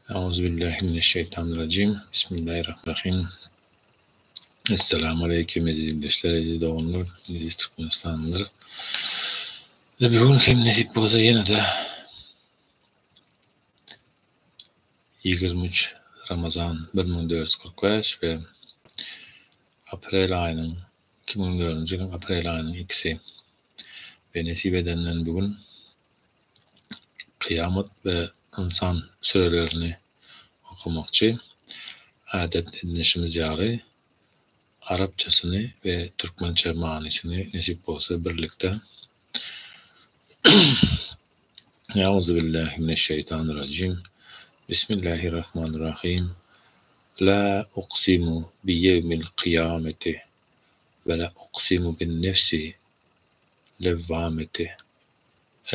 Euzubillahi mineşşeýtanirrajim. Bismillahirrahmanirrahim. Esselamu aleýkum eziz ildeşler, eziz doganlar, eziz türkmenistanlylar. Ve bu gün hem nesip bolsa ýene-de 23 Ramazan 1445 we aprel aýynyň 2004-nji ýylyň aprel aýynyň ikisi we nesip edenden bu gün Kyýamat we Ynsan sürelerini okamakçy. Adat edinişimiz ýaly, arapçasyny we türkmençe manysyny nesip bolsa birlikde Euzubillahi mineşşeýtanirrajim. Bismillahirrahmanirrahim. La uksimu bi ýewmil kyýameti we la uksimu bin nefsi lewwameti.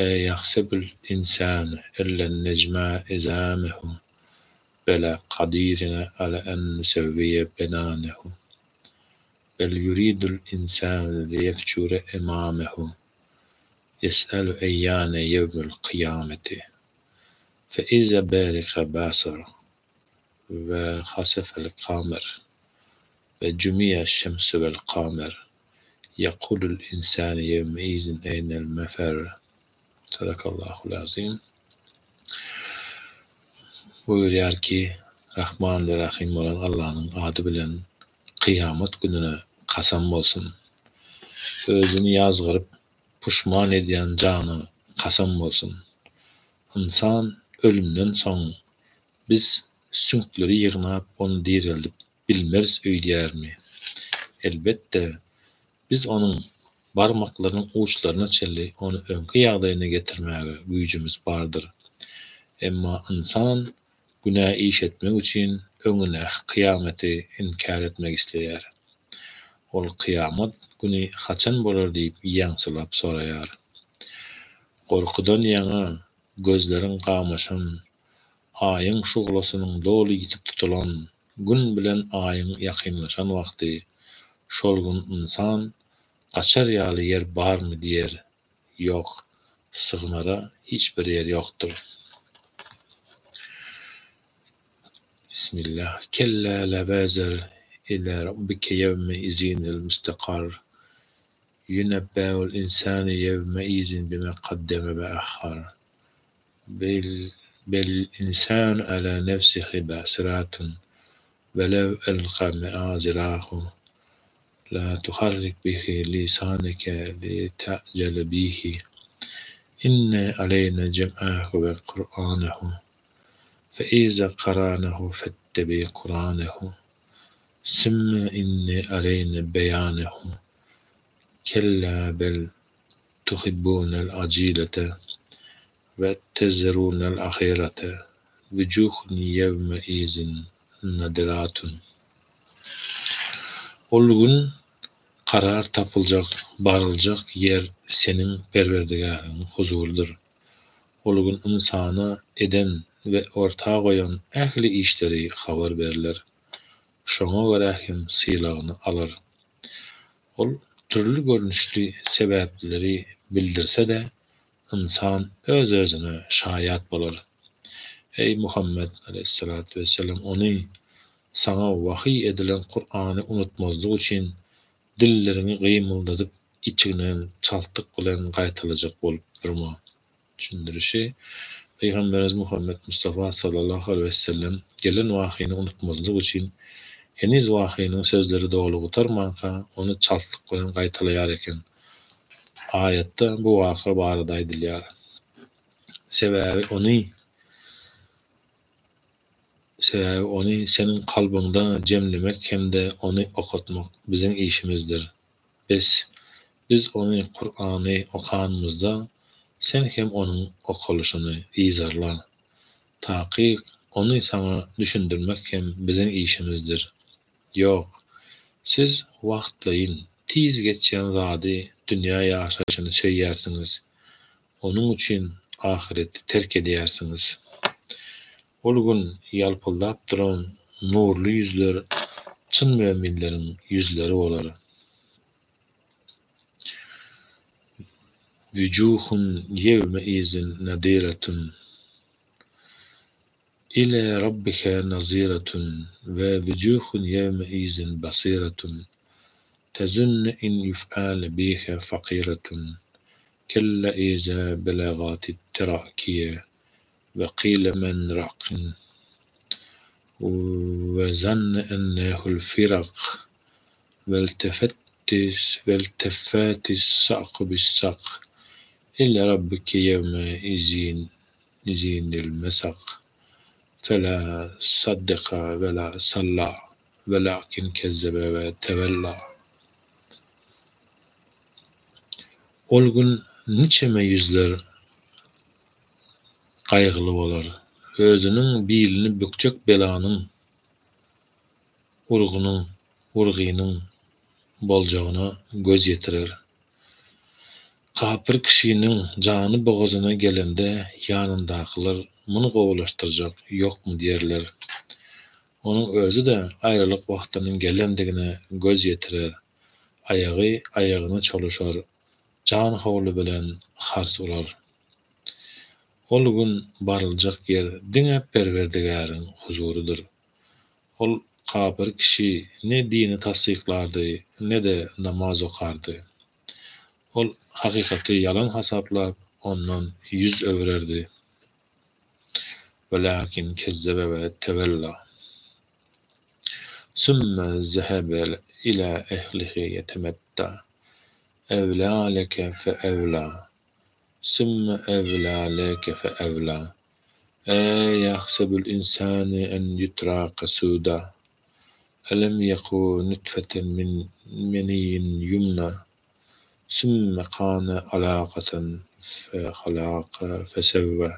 Eýahsebul insanu ellen nejma'a izamehu bela kadirina ala en nusewwiye benanehu. Bel yuridul insanu liyefcure emamehu. Ýes'elu eýýane ýewmül kyýameti. Fe iza berika basar we hasefel kamer we jumi'a şemsu wel kamer ýekulul insanu ýewmeizin eýnel mefer. Sadakallahul azim. Buýurýar ki, Rahman we Rahym bolan Allanyň ady bilen kyýamat gününe kasam bolsun! Özüni ýazgaryp, puşman edýän jana kasam bolsun! Ynsan ölümden soň biz süňkleri ýygnap ony direldip bilmeris öýdýärmi? Elbetde, biz onuň barmaklarynyň uçlaryna çenli ony öňki ýagdaýyna getirmäge güýjümiz bardyr. Emma ynsan günä iş etmek üçin öňündäki kyýamaty inkär etmek isleýär. Ol kyýamat güni haçan bolar diýip ýaňsylap soraýar. Gorkudan ýaňa gözleriň gamaşan, Aýyň şuglasynyň doly ýitip tutulan, Gün bilen Aýyň ýakynlaşan wagty, şol gün ynsan gaçar ýaly ýer barmy diýer, ýok, sygynara hiç bir ýer ýokdur. Bismillah. Kella la wezer ila rabbike ýewme izinil müstekar. Ýunebbeul insanu ýewme izin bime kaddeme we ahhar. Belil insanu ala nefsihi basiratun welew elka meazirahu la tuharrik bihi lisaneke lita'jele bihi inne aleyna cem'ahu ve Kur'anehu fe iza kara'nahu fettebi Kur'anehu sümme inne aleyna beyanehu kella bel tuhibbunel acilete we tezerunel ahirete wujuhun ýewme izin nadiratun. Ol gün karar tapyljak, baryljak ýer seniň Perwerdigäriňiň huzurydyr. Ol gün ynsana eden we orta goýan ähli işleri habar berler. Şoňa görä hem sylagyny alar. Ol dürli görnüşli sebäpleri bildirse-de, ynsan öz-özüne şaýat bolar. Eý, Muhammet, aleýhissalatu wesselam, ony, saňa wahyý edilen Kurany unutmazlyk üçin dilleriňi gymyldadyp içiňden çaltlyk bilen gaýtalajak bolup durma. Düşündirişi, Pygamberimiz Muhammet Mustafa sallallahu aleýhi wesellem gelen wahyny unutmazlyk üçin heniz wahynyň sözleri doly gutarmanka ony çaltlyk bilen gaýtalaýar eken. Aýatda bu waka barada aýdylýar. Sebäbi ony Sebäbi ony seniň kalbyňda jemlemek hem-de ony okatmak biziň işimizdir. Bes, biz ony, Kurany, okanymyzda, sen hem onuň okalyşyny yzarla. Takyk, ony saňa düşündirmek hem biziň işimizdir. Ýok, siz wagtlaýyn, tiz geçýän zady, dünýä ýaşaýşyny söýýärsiňiz. Onuň üçin ahyreti terk edýärsiňiz. Ol gün ýalpyldap duran nurly ýüzler çyn möminleriň ýüzleri bolar. Wujuhun ýewme-izin nadiratun Ila rabbiha naziratun we wujuhun ýewme-izin basiratun tezunnu en yuf'ale biha fakiratun Kella iza belagatit terakiye we kile men rakin we zanne ennehul firak welteffetis saku bis-sak ila rabbike ýewme-izinil mesak Fela saddaka we la salla welakin kezzebe we tewella. Ol gün niçeme ýüzler gaýgyly bolar, özüniň bilini bükjek belanyň, urgynyň boljagyna göz ýetirer. Kapyr kişiniň jany bogazyna gelende ýanyndakylar muny gowulaşdyrjak ýokmy diýerler. Onuň özi-de aýralyk wagtynyň gelendigine göz ýetirer, aýagy aýagyna çolaşar, janhowly bilen hars urar. Ol gün baryljak ýer diňe Perwerdigäriň huzurydyr. Ol kapyr kişi ne dini tassyklardy, ne-de namaz okardy. Ol hakykaty ýalan hasaplap, ondan ýüz öwürerdi. Welakin kezzebe we tewella. Sümme zehebe ila ehlihi ýetemetta. Ewla leke fe ewla. Sümme ewla leke fe ewla. Eýahsebul insanu en ýutraka suda. Elem ýeku nutfeten min meniyyin ýumna. Sümme kâne alakaten fe halaka fe sewwâ.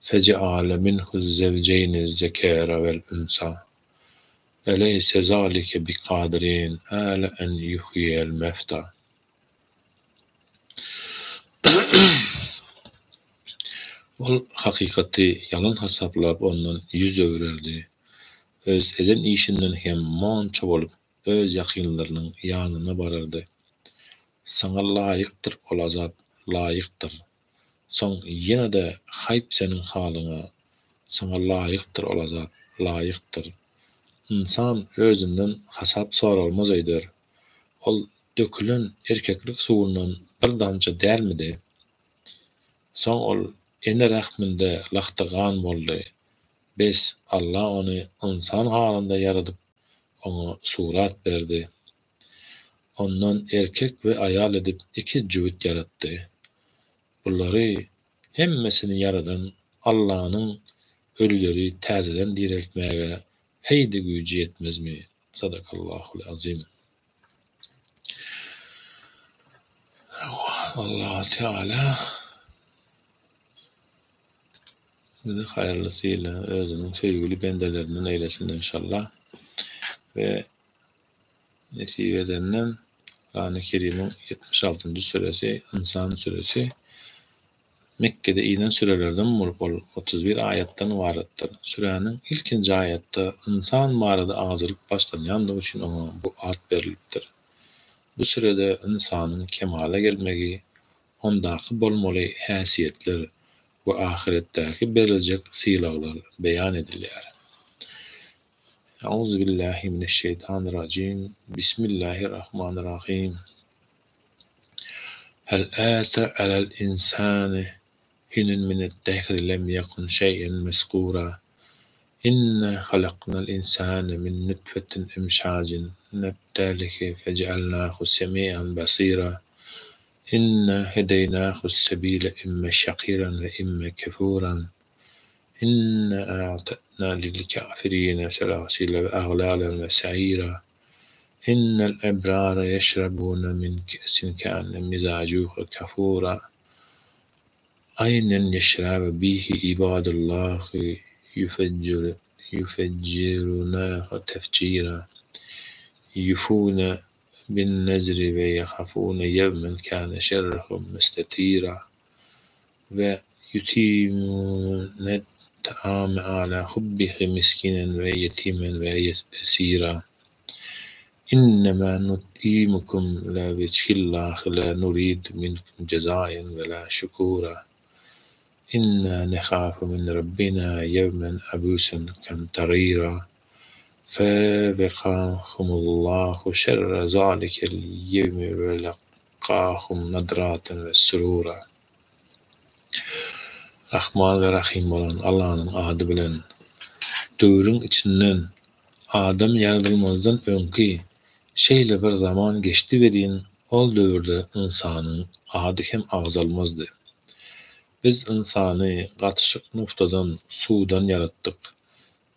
Fejeale minhu'z-zewjeýniz-zekere vel-unsâ. Eleyse zâlike bikâdirin âlâ en yuhyiyel mevtâ. Ol hakykaty ýalan hasaplap ondan ýüz öwürerdi. Öz eden işinden hem monça bolup öz ýakynlarynyň ýanyna barardy. Saňa laýykdyr ol azap, laýykdyr. Soň ýene-de haýp seniň halyňa, saňa laýykdyr ol azap, laýykdyr. Ynsan özünden hasap soralmaz öýder. Ol dökülen erkeklik suwundan bir damja dälmidi? Soň ol ene rähminde lagta gan boldy. Bes, Alla ony ynsan halynda ýaradyp, oňa surat berdi. Ondan erkek we aýal edip iki jübüt ýaratdy. Bulary hemmesini ýaradan Allanyň ölüleri täzeden direltmäge heý-de güýji ýetmezmi? Sadakallahul azim. Allahu Teala bizi haýyrlysy ile özüniň söýgüli bendelerinden eýlesin enşallah we nesip edenden Kurany Kerimiň ýetmiş altynjy süresi Ynsan süresi Mekgede inen sürelerden bolup ol 31 aýatdan ybaratdyr. Süräniň ilkinji aýatda ynsan barada agzalyp başlanýandygy üçin oňa bu at berlipdir. Bu sürede ynsanyň kemala gelmegi, ondaky bolmaly häsiýetler we ahyretdäki beriljek sylaglar beýan edilýär. Euzubillahi mineşşeýtanirrajim. Bismillahirrahmanirrahim. Hel ata alel insani hinun mined-dehri lem yekun şeý'en mezkura. Inna halaknal insane min nutfetin emşajin nebtalihi fecealnahu semi'an basira. Inna hedeýnahus-sebile imme şakiran we imme kefuran. Inna a'tadna lil-kafirine selasile we aglalen we sa'ira. Innel ebrara yeşrebune min ke'sin kâne mizacuha kafura. Aýnen yeşrabu bihi ibadullahi yufeccirunaha tefcira. Yufune bin-nezri we yehafune yevmen kâne şerruhu müstetira. We yut'imunet-ta'ame ala hubbihi miskinen we yetimen we esira. Innemâ nut'imukum li wejhillahi lâ nuridu minkum jezaen ve lâ şükûrâ. Innâ nehâfu min Rabbinâ yevmen abusen kamtarîrâ. Fevekâhumullahu şerre zâlikel yevmi ve lekkâhum nadraten ve surûrâ. Rahman we Rahym bolan Allanyň ady bilen. Döwrüň içinden, adam ýaradylmazdan öňki şeýle bir zaman geçdi welin, ol döwürde ynsanyň ady hem agzalmazdy. Biz ynsany gatyşyk nutfadan, suwdan ýaratdyk.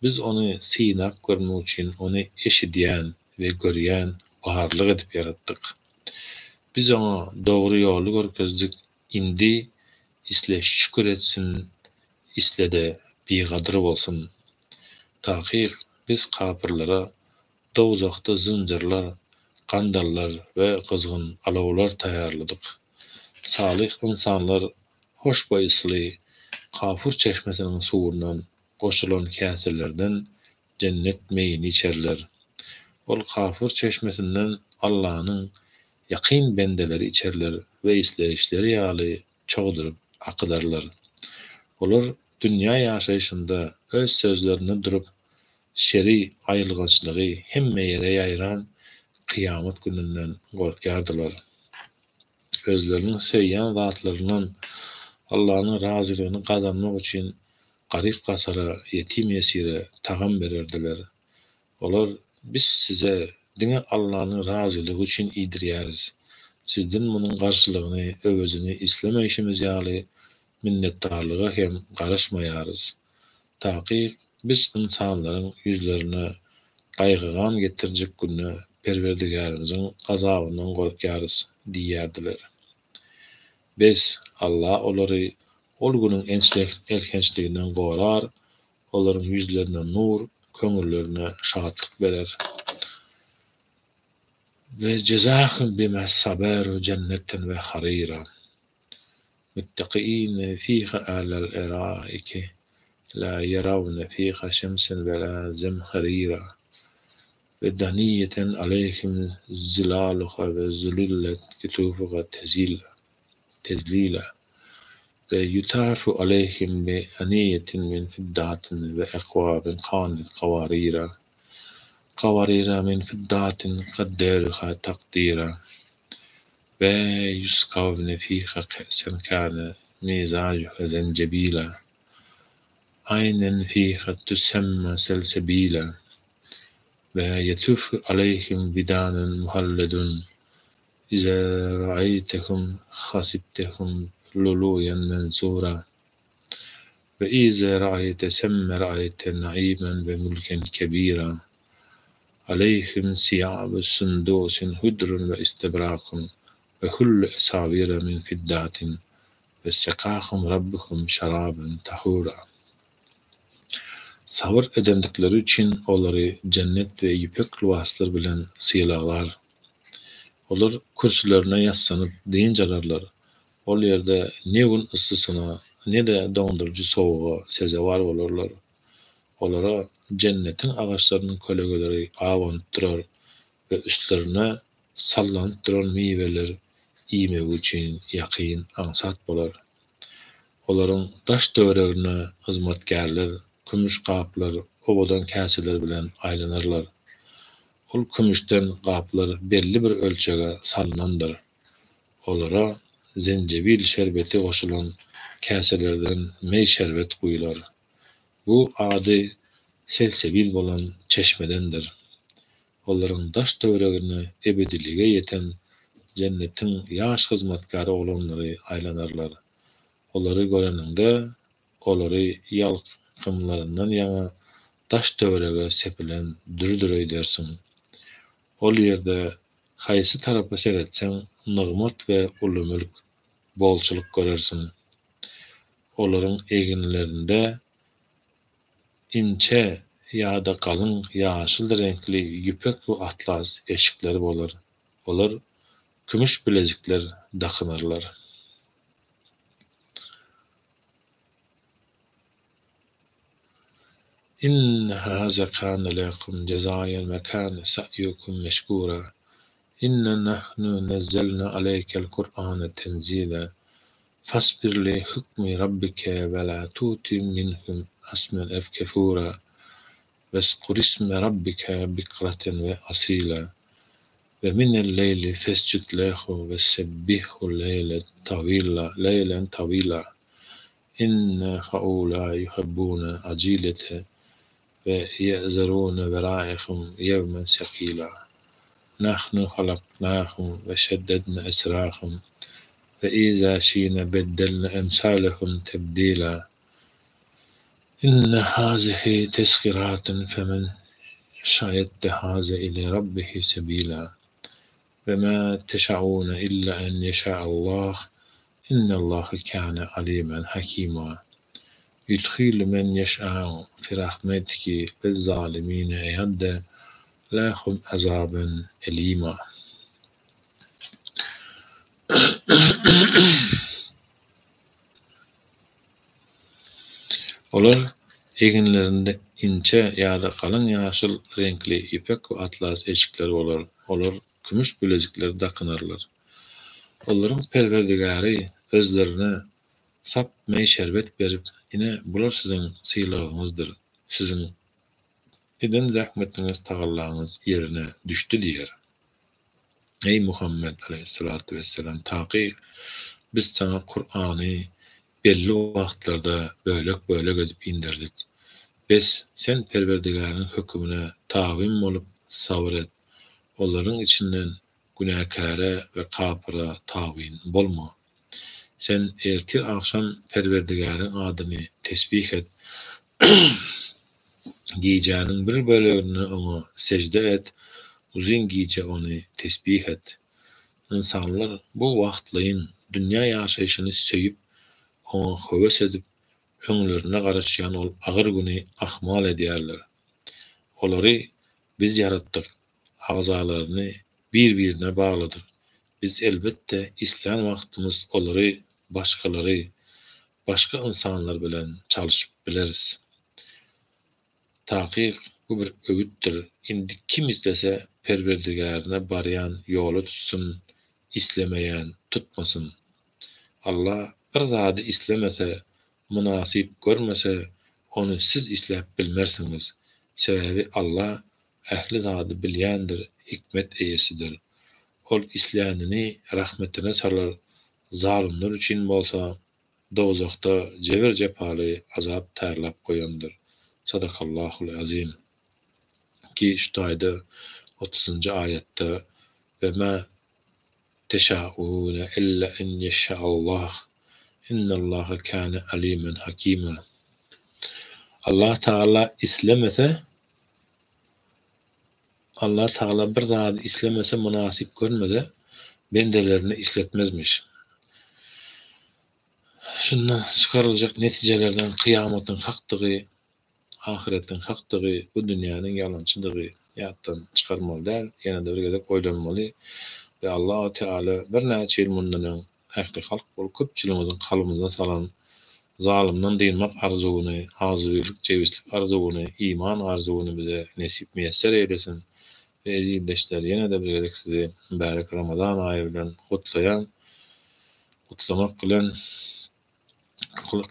Biz ony synap görmek üçin ony eşidýän we görýän barlyk edip ýaratdyk. Biz oňa dogry ýoly görkezdik, indi isle şükür etsin, isle-de bigadyr bolsun. Takyk, biz kapyrlara dowzahda zynjyrlar, gandallar we gyzgyn alawlar taýýarladyk. Salyh ynsanlar hoşboý ysly kafur çeşmesiniň suwundan goşulan käselerden jennet meýini içerler. Ol kafur çeşmesinden Allanyň ýakyn bendeleri içerler we isleýişleri ýaly çogduryp akydarlar. Olar dünýä ýaşaýşynda öz sözlerinde durup, şeri, aýylgançlygy hemme ýere ýaýran kyýamat gününden gorkýardylar. Özleriniň söýýän zatlaryndan Allanyň razylygyny gazanmak üçin garyp-gasara, ýetim-ýesire tagam bererdiler. Olar, Biz size diňe Allanyň razylygy üçin iýdirýäris. Sizden munuň garşylygyny, öwezini islemeýşimiz ýaly, minnetdarlyga hem garaşmaýarys. Takyk, biz ynsanlaryň ýüzlerine gaýgy-gam getirjek günde Perwerdigärimiziň gazabyndan gorkýarys diýerdiler. Bes, Alla olary ol günüň elhençliginden gorar, olaryň ýüzlerine nur, köňüllerine şatlyk berer. We jezahum bima saberu jenneten we harira. Müttekiine fiha alel eraiki la ýerawne fiha şemsen we la zemherira we daniýeten aleýhim zilaluha we zulillet kutufuha tezlila we ýutafu aleýhim bi aniýetin min fiddatin we ekwabin kanet kawarira kawarira min fiddatin kadderuha takdira We ýuskawne fiha ke'sen kâne mizajuha zenjebila, aýnen fiha tusemma selsebila, we ýetufu aleýhim widanun muhalledun, iza ra'eýtehum hasibtehum luluýen mensura, we iza ra'eýte semme ra'eýte naimen we mülken kebira. Aleýhim siýabu sundusin hudrun we istebrakun we hullu esawira min fiddatin we sekahum rabbuhum şaraban tahura. Sabyr edendikleri üçin olary jennet we ýüpek lybaslar bilen sylaglar. Olar kürsülerine ýassanyp dynç alarlar. Ol ýerde ne gün yssysyna, ne-de doňduryjy sowuga sezewar bolarlar. Olara jennetiň agaçlarynyň kölegeleri abanyp durar we üstlerine sallanyp duran miweler iýmegi üçin ýakyn, aňsat bolar. Olaryň daş-töweregine hyzmatkärler kümüş gaplar, owadan käseler bilen aýlanarlar. Ol kümüşden gaplar belli bir ölçege salnandyr. Olara zenjebil şerbeti goşulan käselerden meý-şerbet guýlar. Bu ady Selsebil bolan çeşmedendir. Olaryň daş-töweregine ebedilige ýeten Jennetiň ýaş hyzmatkär oglanlary aýlanarlar. Olary göreniňde, olary ýalkymlaryndan ýaňa daş-töwerege sepilen dürdür öýdersiň. Ol ýerde haýsy tarapa seretseň nygmat we uly mülk, bolçulyk görersiň. Olaryň eginlerinde inçe ýa-da galyň ýaşyl reňkli ýüpek we atlas eşikleri bolar. Olar kümüş bilezikler dakynarlar. Inne haza kâne lekum jezaen we kâne sa'ýukum meşkûra. Inna nahnu nezzelna aleykel Kur'ane tenzila. Fasbir li hukmi rabbike we la tuti minhum asmen ew kefura. Wezkurisme rabbike bikraten we asila. We minel leýli fesjud lehu we sebbihhu leýlen tawila leýlen tawila. Inne haulâi yuhibbûne ajilete we ýezerûne weraehum ýewmen sekîlâ. Nahnu halaknâhum we şeddednâ esrâhum we izâ şi'nâ beddelnâ emsâlehum tebdîlâ. Inne hâzihi tezkiratun femen şâ'ettehaze ile rabbihi sebîlâ. Ve mâ teşâûne illâ en yeşâ'allah innallâhe kâne alîmen hakîmâ. Yudhilu men yeşâ'u fi rahmetihi vezzâlimîne e'adde lehum azâben elîmâ. Olar eginlerinde inçe ýa-da galyň ýaşyl reňkli ýüpek we atlas eşikleri bolar, olar kümüş bilezikler dakynarlar. Olaryň Perwerdigäri özlerine sap meý-şerbet berip, Ine, bular siziň sylagyňyzdyr, siziň eden zähmetiňiz, tagallaňyz ýerine düşdi diýer. Eý, Muhammet, aleýhissalatu wesselam, takyk Biz saňa Kurany belli wagtlarda bölek-bölek edip inderdik. Bes, sen Perwerdigäriň hökümine tabyn bolup, sabyr et. Olaryň içinden günäkäre we kapyra tabyn bolma. Sen ertir-agşam Perwerdigäriň adyny tesbih et. Gijäniň bir böleginde Oňa sežde et, uzyn gije Ony tesbih et. Ynsanlar bu wagtlaýyn dünýä ýaşaýşyny söýüp, oňa höwes edip, öňlerinde garaşýan ol agyr güni ahmal edýärler. Olary Biz ýaratdyk, agzalaryny bir-birine bagladyk. Biz elbetde islän wagtymyz olary başgalary, başga ynsanlar bilen çalşyp bileris. Takyk bu bir öwütdir, indi kim islese Perwerdigärine barýan ýoly tutsun, islemeýän tutmasyn. Allah bir zady islemese, mynasyp görmese, ony siz isläp bilmersiňiz. Sebäbi Allah ähli zady bilýändir, hikmet eýesidir. Ol islänini rahmetine salar, zalymlar üçin bolsa dowzahda jebir-jepaly azap taýýarlap goýandyr. Sadakallahul azim. Ki şu taýda otuzynjy aýatda We ma teşaune illa en ýeşşaallah innallaha kâne alimen hakîmâ. Allah Tagala islemese Allah Tagala bir zady islemese mynasyp görmese bendelerine isletmezmiş. Şundan çykaryljak netijelerden kyýamatyň hakdygy, ahyretiň hakdygy, bu dünýäniň ýalançydygy ýatdan çykarmaly däl, ýene-de bir gezek oýlanmaly we Allahu Teala birnäçe ýyl mundan öň ähli halk bolup köpçüligimiziň kalbymyza salan zalymdan dynmak arzuwyny, agzybirlik, jebislik arzuwyny, iman arzuwyny bize nesip miýesser eýlesin we ezizdeşler ýene-de bir gezek sizi mübärek Ramazan aýy bilen gutlaýan. Gutlamak bilen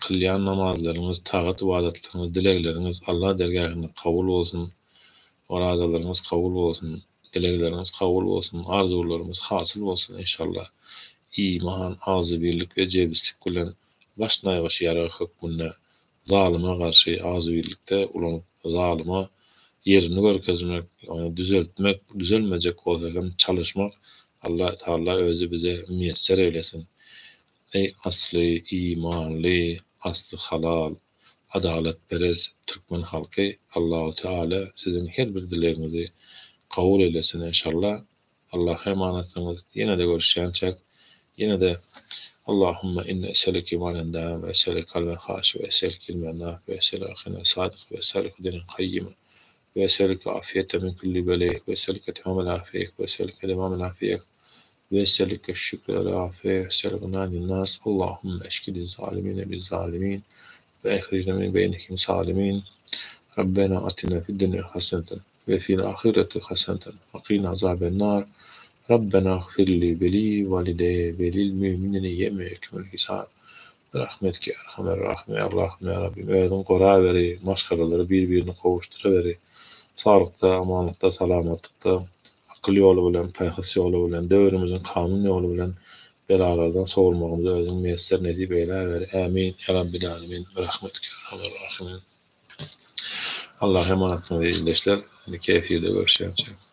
kylýan namazlaryňyz, tagat-ybadatlaryňyz, dilegleriňiz Allah dergähinde kabul bolsun, orazalaryňyz kabul bolsun, dilegleriňiz kabul bolsun, arzuwlaryňyz hasyl bolsun enşalla. Iman, agzybirlik we jebislik bilen baş naýbaşy ýarag hökmünde zalyma garşy agzybirlikde ulanyp zalyma ýerini görkezmek, ony düzeltmek, düzelmejek bolsa hem çalyşmak Allah Tagala özi bize miýesser eýlesin. Eý asly imanly, asly halal, adalatperest türkmen halky Allahu Teala siziň her bir dilegiňizi kabul eýlesin enşallah. Allaha emanatsyňyz ýene-de görüşýänçäk ýene-de Allahumma inni eselüke imanen daim we eselüke kalben haşi we eselüke ilmen nafi we eselüke yakinen sadyk we eselüke dinen kayyima we eselüke afiyete min külli bele we eselüke temamel afiyek we eselüke demamel afiyek we eselüke şükre ala afiyek we eselüke gınanin nas Allahumma eşkidi zalimine biz zalimin we ehrijne min beynihim salimin. Rabbena atina fid dunýa haseneten we fil ahireti haseneten we qina azaben-nar. Rabbena gfirli we li walideýe we lil müminine ýewme ýekumul hisab. Birahmetike ýa erhamer rahimin Allahym ýa Rabbim özüň goraweri maşgalalary bir birine gowuşdyraweri saglykda amanlykda salamatlykda akyl ýoly bilen paýhas ýoly bilen döwrümiziň kanun ýoly bilen belalardan sowulmagymyzy özüň miýesser nesip eýläweri ämin ýa Rabbil alemin birahmetike ýa erhamer rahimin Allaha emanatsyňyz ildeşler indiki efirde görüşýänçä.